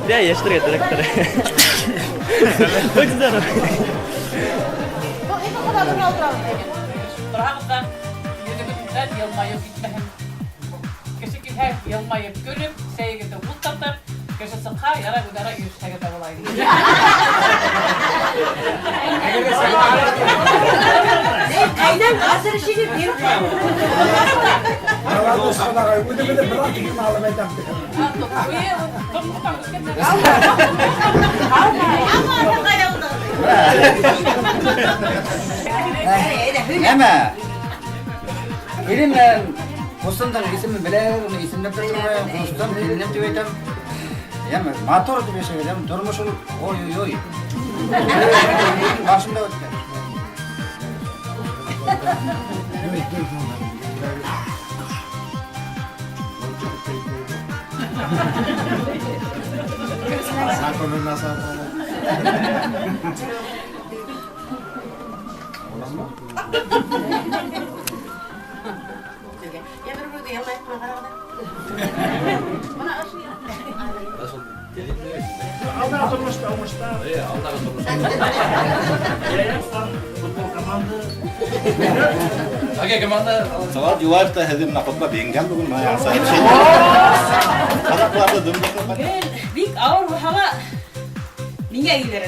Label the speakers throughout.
Speaker 1: Дә, йәштәргә трактор. Будь здоров.
Speaker 2: Был ике ҡоҙа бергә ултырабыҙ тиген.
Speaker 3: Тораһығыҙ ҙа, йөҙөгөҙҙән йылмайыу китмәһен. Кеше килһә, йылмайып көлөп, сәйегеҙҙе ултыртып, кеше сыҡһа, ярай үҙ-ара ирешһәгеҙ ҙә була инде.
Speaker 4: Ҡәйнәң разрешение биреп
Speaker 5: Молодец, ҡоҙағай, үҙебеҙҙе бер аҙ тиклем алып әйтәм.
Speaker 3: Тормоштан үҫкәндәр.
Speaker 6: Нәмә? Ирем менән ҡустымдың исемен беләгеҙ, уны исемләп тә тормайым. Ҡустым, киленем тип әйтәм. Йәме, матур итеп йәшәгеҙ, йәме, тормош ул, ой-ой-ой. Башымда үткән.
Speaker 4: Я бер-берегеҙгә йылмайып ҡына ҡарағыҙ.
Speaker 2: Бына ошо.
Speaker 5: Алдағы тормошта уңыштар.
Speaker 7: Алдағы тормошта.
Speaker 5: Футбол команда.
Speaker 7: Окей, команда.
Speaker 8: Салават Юлаев та һеҙҙе менә ҡотлап еңгән бөгөн менә Ҡаҙаҡларҙы дөмбәҫләп.
Speaker 4: Бик ауыр булһа ла миңә килер.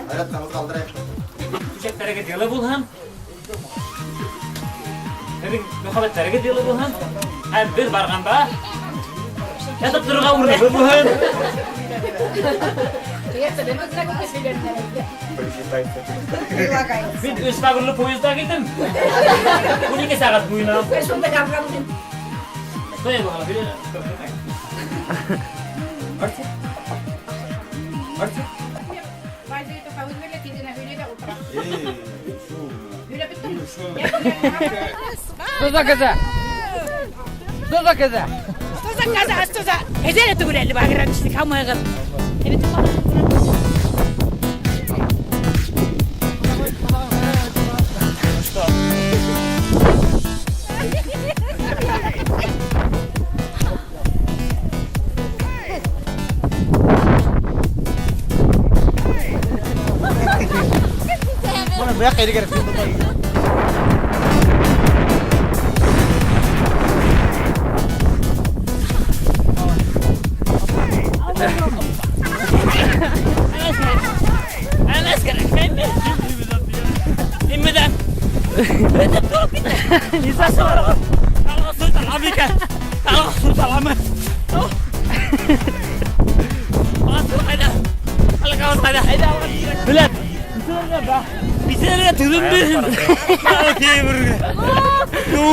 Speaker 6: Айрат ҡалдырайыҡ.
Speaker 9: Түшәктәрегеҙ йылы булһын. Һеҙҙең мөхәббәттәрегеҙ йылы булһын. Һәм беҙ барғанда ятып торорға урыныбыҙ булһын. Мин өс вагонлы поездда килдем. 12 сәғәт буйына.
Speaker 4: Шунда гапрам.
Speaker 9: Ҡуя булһа, бирә.
Speaker 2: Вазифа үҙе тиҙ генә һөйләй ҙә ултыра. Һөйләп бөттөңмө?
Speaker 3: Что за коза? Что за коза?
Speaker 4: Что за коза? Что за? Әҙәр түгел әле пограничник, һаумыһығыҙ.
Speaker 6: Бына быяҡ элгәре.
Speaker 9: Әмәс кәрәк, Иммедән. Нисә Алға Алға ҡайҙа? Алға ҡайҙа? Беләт. Бисәргә түҙем. Ну.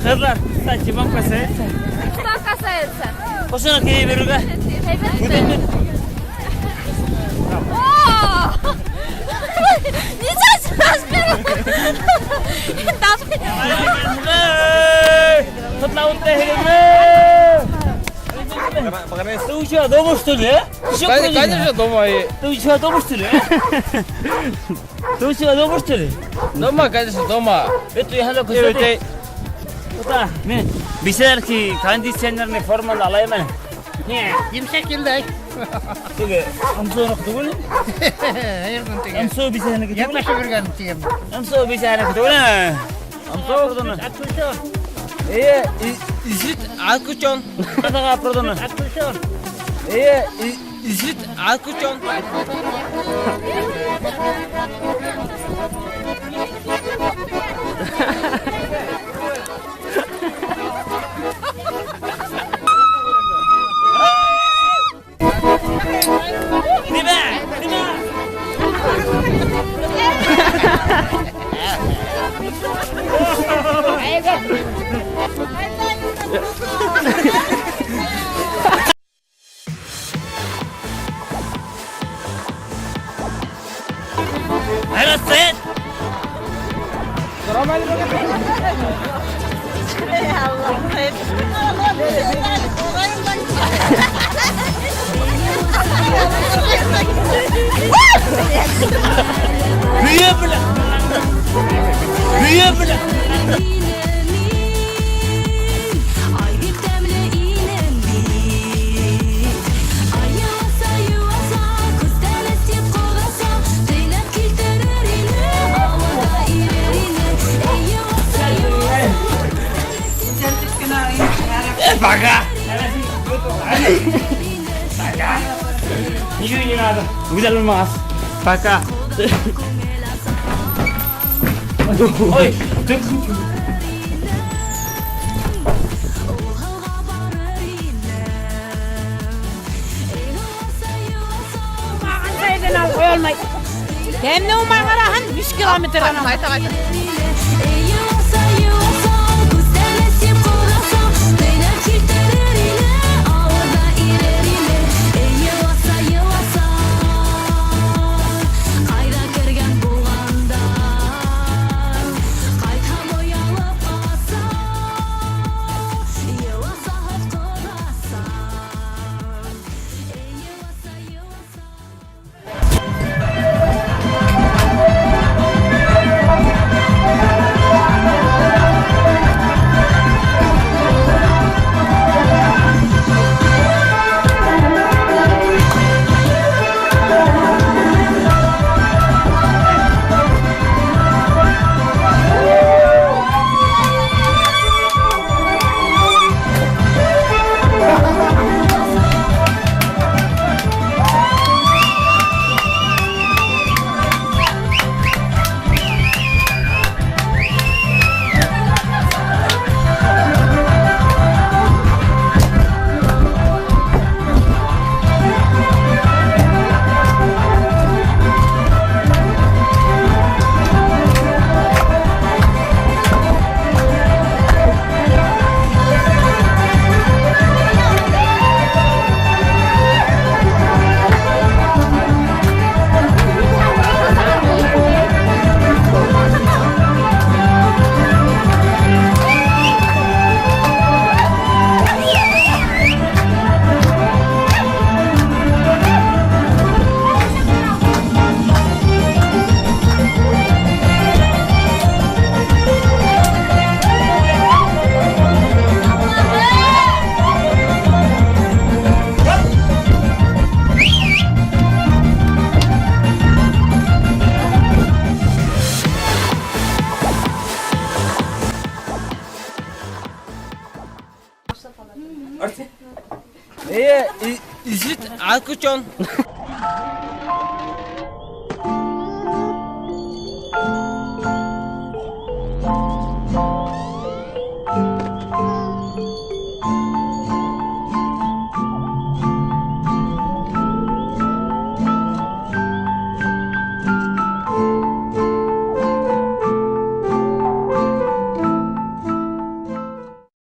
Speaker 9: Ҡыҙлар, кстати, вам касается.
Speaker 2: Что касается?
Speaker 9: Ошоно кейе бирергә.
Speaker 2: Һәйбәт. О! Нисә разберу?
Speaker 9: Ҡотлап үтәһегеҙме? Ты у себя дома, что ли, а? Ты
Speaker 3: Конечно, дома.
Speaker 9: Ты у себя дома, что ли, а? Ты у себя дома, что ли?
Speaker 3: Дома, конечно, дома.
Speaker 9: Это я хочу. Куда? Мин бисәләр ки кондиционерный форманы алайым әле.
Speaker 3: Йомшаҡ килде.
Speaker 9: Теге ымсыуыныҡы түгел. Ымсыу бисәһенеке түгел.
Speaker 3: Йәмәше биргән тигән.
Speaker 9: Ымсыу бисәһенеке түгел. Ымсыу.
Speaker 3: Э, изит отключен.
Speaker 9: Ҡаҙаға проданы.
Speaker 3: Отключен. Э, изит отключен.
Speaker 9: Нимә? Нимә? Айрат, стоять! Ничего не надо. Гүзәл булмағас. Пока. Ой, ты.
Speaker 4: Тәмле умағараһын 3 километр.
Speaker 2: Ҡайта, ҡайта.
Speaker 9: Э, изит, а кучон.